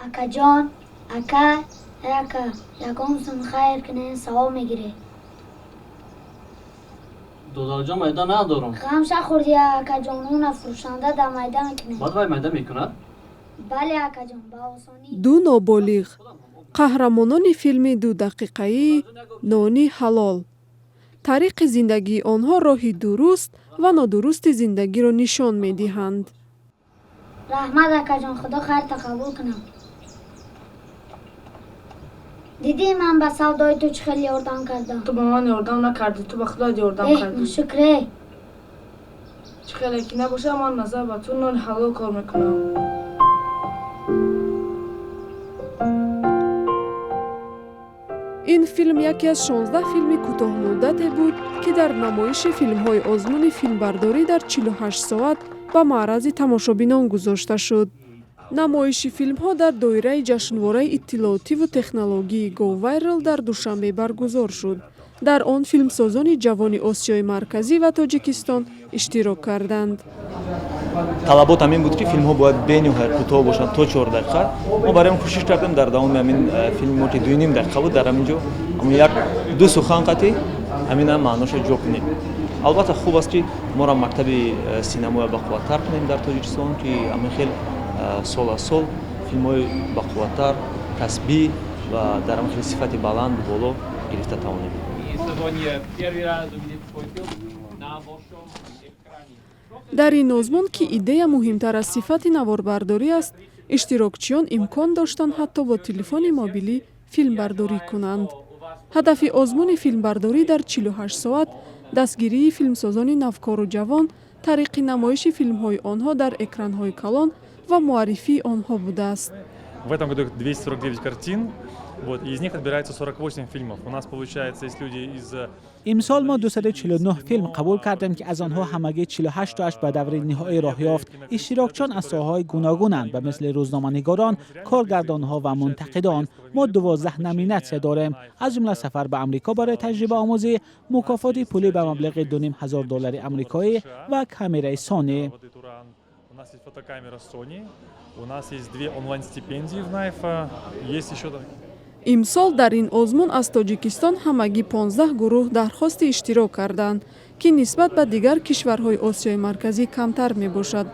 Акаҷон, ака, ака, ягон сум хайр кунен, савоб мегиред. Додарҷон, майда надорам. Ғам шахӯрди, акаҷон, уна фурӯшанда да майда мекунем. Баъд вай майда мекунад? Бале, акаҷон, ба осонӣ. Ду ноболиғ, қаҳрамонони филми дудақиқаии «Нони ҳалол». Тариқи зиндагии онҳо роҳи дуруст ва нодурусти зиндагиро нишон медиҳанд. Раҳмат, акаҷон, Худо хайрта қабул кунад. Дидӣ, ман ба савдои ту чӣ хел ёрдам кардам? Ту ба ман ёрдам накардӣ, ту ба худоят ёрдам Эҳ, кардӣ. Ношукре. Чӣ хеле ки набошад, ман назар ба ту нони ҳалол кор мекунам. Ин филм яке аз 16 филми кӯтоҳмуддате буд, ки дар намоиши филмҳои озмуни филмбардорӣ дар 48 соат ба маърази тамошобинон гузошта шуд. Намоиши филмҳо дар доираи ҷашнвораи иттилоотиву технологии Go Viral дар Душанбе баргузор шуд. Дар он филмсозони ҷавони Осиёи Марказӣ ва Тоҷикистон иштирок карданд. Талабот ҳамин буд, ки филмҳо бояд бениҳоят кӯтоҳ бошанд, то 4 дақиқа. Мо барои он кӯшиш кардем, дар давоми ҳамин филми мо, ки 2,5 дақиқа буд, дар ҳамин ҷо ҳамун як ду сухан қатӣ ҳамина маъноша ҷо кунем. Албатта, хуб аст, ки моро мактаби синамоя бақувваттар кунем дар Тоҷикистон, ки ҳамин хел сол аз сол филмҳои бақувваттар, касбӣ ва дар ҳамин хел сифати баланду боло гирифта тавонем. Первый раз увидеть свой фильм на большом экране. Дар ин озмун, ки идея муҳимтар аз сифати наворбардорӣ аст, иштирокчиён имкон доштанд ҳатто бо телефони мобилӣ филмбардорӣ кунанд. Ҳадафи озмуни филмбардорӣ дар 48 соат дастгирии филмсозони навкору ҷавон тариқи намоиши филмҳои онҳо дар экранҳои калон ва муаррифии онҳо будааст. В этом году 249 картин, вот, и из них отбирается 48 фильмов. У нас, получается, есть люди из Имсол мо 249 филм қабул кардем, ки аз онҳо ҳамагӣ 48 тоаш ба даври ниҳоӣ роҳ ёфт. Иштирокчиён аз соҳаҳои гуногунанд, ба мисли рӯзноманигорон, коргардонҳо ва мунтақидон. Мо 12 номинатсия дорем, аз ҷумла сафар ба Амрико барои таҷрибаомӯзӣ, мукофоти пулӣ ба маблағи 2500 доллари амрикоӣ ва камераи Сони. У нас есть фотокамера Sony, у нас есть две онлайн-стипендии в Найфа, есть еще Имсол дар ин озмун аз Тоҷикистон ҳамагӣ 15 гурӯҳ дархости иштирок карданд, ки нисбат ба дигар кишварҳои Осиёи Марказӣ камтар мебошад.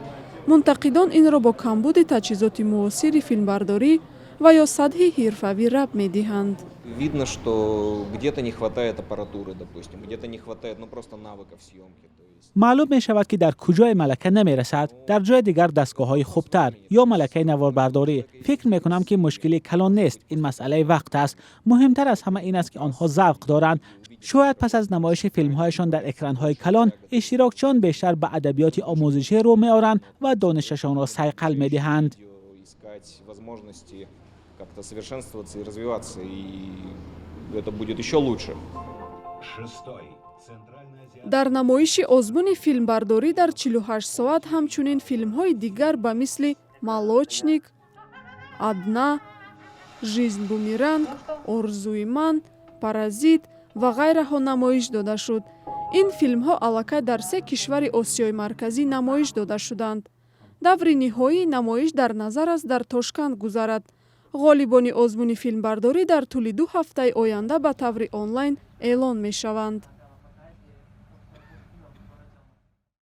Мунтақидон инро бо камбуди таҷҳизоти муосири филмбардорӣ ва ё сатҳи ҳирфавӣ рабт медиҳанд. Видно, что где-то не хватает аппаратуры, допустим, где-то не хватает, ну, просто навыков съемки. То есть Маълум мешавад, ки дар куҷое малака намерасад, дар ҷои дигар дастгоҳҳои хубтар ё малакаи наворбардорӣ. Фикр мекунам, ки мушкили калон нест, ин масъалаи вақт аст. Муҳимтар аз ҳама ин аст, ки онҳо завқ доранд. Шояд пас аз намоиши филмҳояшон дар экранҳои калон иштирокчиён бештар ба адабиёти омӯзишӣ рӯ меоранд ва донишашонро сайқал медиҳанд. Искать возможности как-то совершенствоваться и развиваться, и это будет еще лучше. Дар намоиши озмуни филмбардорӣ дар 48 соат ҳамчунин филмҳои дигар ба мисли «Молочник», «Одна», «Жизнь бумеранг», «Орзуи ман», «Паразит» ва ғайраҳо намоиш дода шуд. Ин филмҳо аллакай дар се кишвари Осиёи Марказӣ намоиш дода шуданд. Даври ниҳоии намоиш дар назар аст дар Тошканд гузарад. Ғолибони озмуни филмбардорӣ дар тӯли 2 ҳафтаи оянда ба таври онлайн эълон мешаванд.